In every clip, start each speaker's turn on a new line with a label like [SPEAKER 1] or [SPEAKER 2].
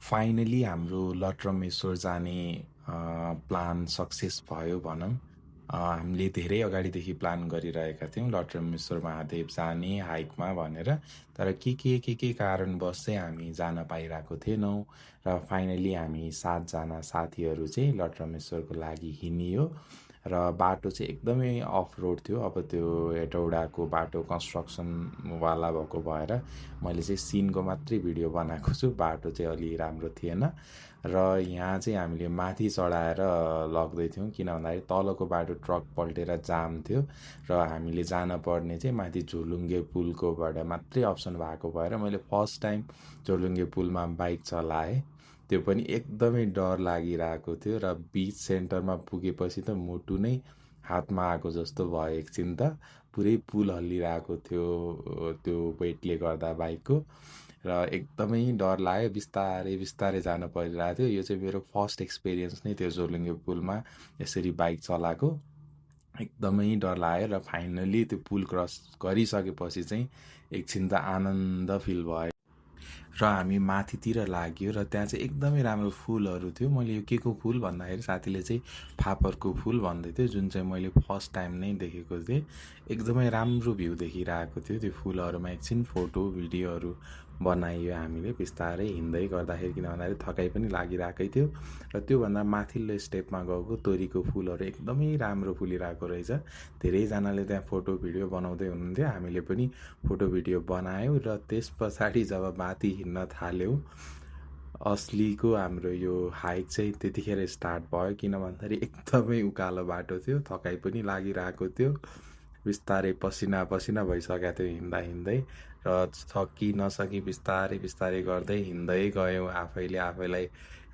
[SPEAKER 1] Finally हाम्रो लटरम्मेश्वर जाने plan success भयो भनौँ। हामीले धेरै अगाडिदेखि प्लान गरिरहेका थियौँ लटरम्मेश्वर महादेव जाने हाइकमा भनेर। तर के कारणवश चाहिँ हामी जान पाइरहेको थिएनौँ र फाइनली हामी 7जना साथीहरू चाहिँ लटरम्मेश्वरको लागि हिँडियो र बाटो चाहिँ एकदमै अफ रोड थियो। अब त्यो हेटौडाको बाटो कन्स्ट्रक्सनवाला भएको भएर मैले चाहिँ सिनको मात्रै भिडियो बनाएको छु, बाटो चाहिँ अलि राम्रो थिएन। र यहाँ चाहिँ हामीले माथि चढाएर लग्दै थियौँ, किन भन्दाखेरि तलको बाटो ट्रक पल्टेर जाम थियो र हामीले जान पर्ने चाहिँ माथि झोलुङ्गे पुलकोबाट मात्रै अप्सन भएको भएर मैले फर्स्ट टाइम झोलुङ्गे पुलमा बाइक चलाएँ। त्यो पनि एकदमै डर लागिरहेको थियो र बिच सेन्टरमा पुगेपछि त मुटु नै हातमा आएको जस्तो भयो। एकछिन त पुरै पुल हल्लिरहेको थियो त्यो वेटले गर्दा बाइकको, र एकदमै डर लाग्यो। बिस्तारै जान परिरहेको थियो। यो चाहिँ मेरो फर्स्ट एक्सपिरियन्स नै थियो झोलुङ्गे पुलमा यसरी बाइक चलाएको। एकदमै डर लाग्यो र फाइनली त्यो पुल क्रस गरिसकेपछि चाहिँ एकछिन त आनन्द फिल भयो र हामी माथितिर लाग्यो र त्यहाँ चाहिँ एकदमै राम्रो फुलहरू थियो। मैले यो के को फुल भन्दाखेरि साथीले चाहिँ फापरको फुल भन्दै थियो, जुन चाहिँ मैले फर्स्ट टाइम नै देखेको थिएँ। एकदमै राम्रो भ्यू देखिरहेको थियो त्यो फुलहरूमा। एकछिन फोटो भिडियोहरू बनाइयो हामीले बिस्तारै हिँड्दै गर्दाखेरि, किन भन्दाखेरि थकाइ पनि लागिरहेकै थियो। र त्योभन्दा माथिल्लो स्टेपमा गएको तोरीको फुलहरू एकदमै राम्रो फुलिरहेको रहेछ। धेरैजनाले त्यहाँ फोटो भिडियो बनाउँदै हुनुहुन्थ्यो, हामीले पनि फोटो भिडियो बनायौँ। र त्यस पछाडि जब माथि हिँड्न थाल्यौँ, असलीको हाम्रो यो हाइक चाहिँ त्यतिखेर स्टार्ट भयो। किन भन्दाखेरि एकदमै उकालो बाटो थियो, थकाइ पनि लागिरहेको थियो, बिस्तारै पसिना भइसकेको थियो हिँड्दै र सकि नसकी बिस्तारै गर्दै हिँड्दै गयौँ। आफैलाई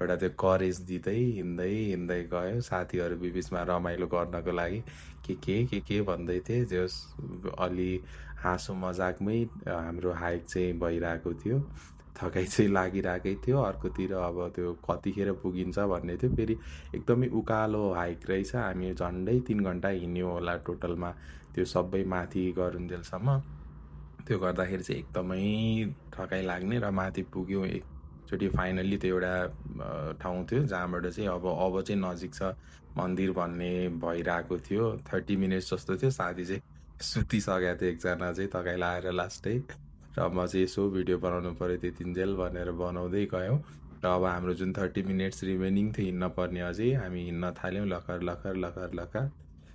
[SPEAKER 1] एउटा त्यो करेज दिँदै हिँड्दै गयौँ। साथीहरू बिचमा रमाइलो गर्नको लागि के भन्दै थिए, जस अलि हाँसो मजाकमै हाम्रो हाइक चाहिँ भइरहेको थियो। थकाइ चाहिँ लागिरहेकै थियो। अर्कोतिर अब त्यो कतिखेर पुगिन्छ भन्ने थियो। फेरि एकदमै उकालो हाइक रहेछ। हामी झन्डै 3 घन्टा हिँड्यौँ होला टोटलमा त्यो सबै माथि गरुन्जेलसम्म। त्यो गर्दाखेरि चाहिँ एकदमै थकाइ लाग्ने र माथि पुग्यौँ एकचोटि फाइनल्ली। त्यो एउटा ठाउँ थियो जहाँबाट चाहिँ अब चाहिँ नजिक छ मन्दिर भन्ने भइरहेको थियो। 30 मिनट्स जस्तो थियो। साथी चाहिँ सुतिसकेको थियो एकजना चाहिँ थकाइ लागेर लास्टै, र म चाहिँ यसो भिडियो बनाउनु पऱ्यो त्यतिन्जेल भनेर बनाउँदै गयौँ। र अब हाम्रो जुन 30 मिनट्स रिमेनिङ थियो हिँड्न पर्ने, अझै हामी हिँड्न थाल्यौँ लखर।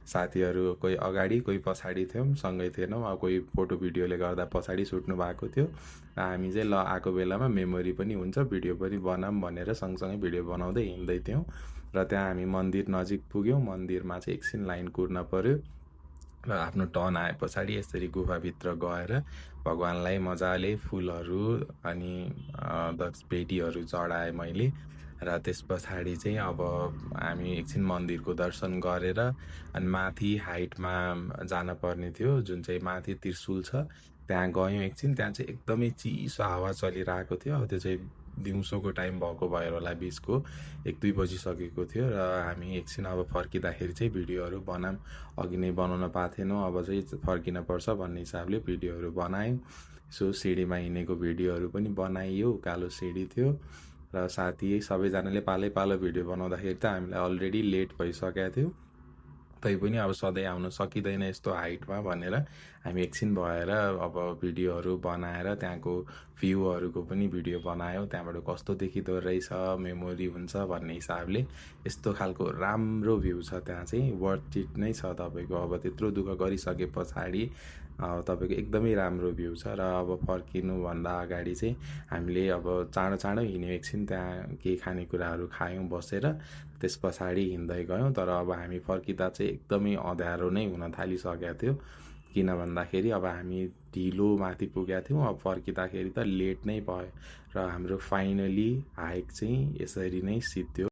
[SPEAKER 1] साथीहरू कोही अगाडि कोही पछाडि थियौँ, सँगै थिएनौँ। अब कोही फोटो भिडियोले गर्दा पछाडि सुट्नु भएको थियो र हामी चाहिँ आएको बेलामा मेमोरी पनि हुन्छ, भिडियो पनि बनाऊँ भनेर सँगसँगै भिडियो बनाउँदै हिँड्दै थियौँ। र त्यहाँ हामी मन्दिर नजिक पुग्यौँ। मन्दिरमा चाहिँ एकछिन लाइन कुर्न पर्यो र आफ्नो टर्न आए पछाडि यसरी गुफाभित्र गएर भगवान्लाई मजाले फुलहरू अनि पेटीहरू चढाएँ मैले। र त्यस पछाडि चाहिँ अब हामी एकछिन मन्दिरको दर्शन गरेर अनि माथि हाइटमा जान पर्ने थियो, जुन चाहिँ माथि त्रिशुल छ त्यहाँ गयौँ एकछिन। त्यहाँ चाहिँ एकदमै चिसो हावा चलिरहेको थियो। अब त्यो चाहिँ दिउँसोको टाइम भएको भएर होला, बिचको 1-2 बजिसकेको थियो। र हामी एकछिन अब फर्किँदाखेरि चाहिँ भिडियोहरू बनाऊँ, अघि नै बनाउन पाएको थिएनौँ, अब चाहिँ फर्किन पर्छ भन्ने हिसाबले भिडियोहरू बनायौँ। सो सिँढीमा हिँडेको भिडियोहरू पनि बनाइयो। उकालो सिँढी थियो र साथी सबैजनाले पालो भिडियो बनाउँदाखेरि त हामीलाई अलरेडी लेट भइसकेको थियो। तैपनि अब सधैँ आउन सकिँदैन यस्तो हाइटमा भनेर हामी एकछिन भएर अब भिडियोहरू बनाएर त्यहाँको भ्यूहरूको पनि भिडियो बनायौँ। त्यहाँबाट कस्तो देखिँदो रहेछ, मेमोरी हुन्छ भन्ने हिसाबले। यस्तो खालको राम्रो भ्यू छ त्यहाँ चाहिँ, वर्थ इट नै छ तपाईँको। अब त्यत्रो दुःख गरिसके पछाडि तपाईँको एकदमै राम्रो भ्यू छ। र अब फर्किनुभन्दा अगाडि चाहिँ हामीले अब चाँडो हिँड्यौँ एकछिन, त्यहाँ केही खानेकुराहरू खायौँ बसेर। त्यस पछाडि हिँड्दै गयौँ। तर अब हामी फर्किँदा चाहिँ एकदमै अँध्यारो नै हुन थालिसकेको थियो, किन भन्दाखेरि अब हामी ढिलो माथि पुगेका थियौँ। अब फर्किँदाखेरि त लेट नै भयो र हाम्रो फाइनली हाइक चाहिँ यसरी नै सिद्धियो।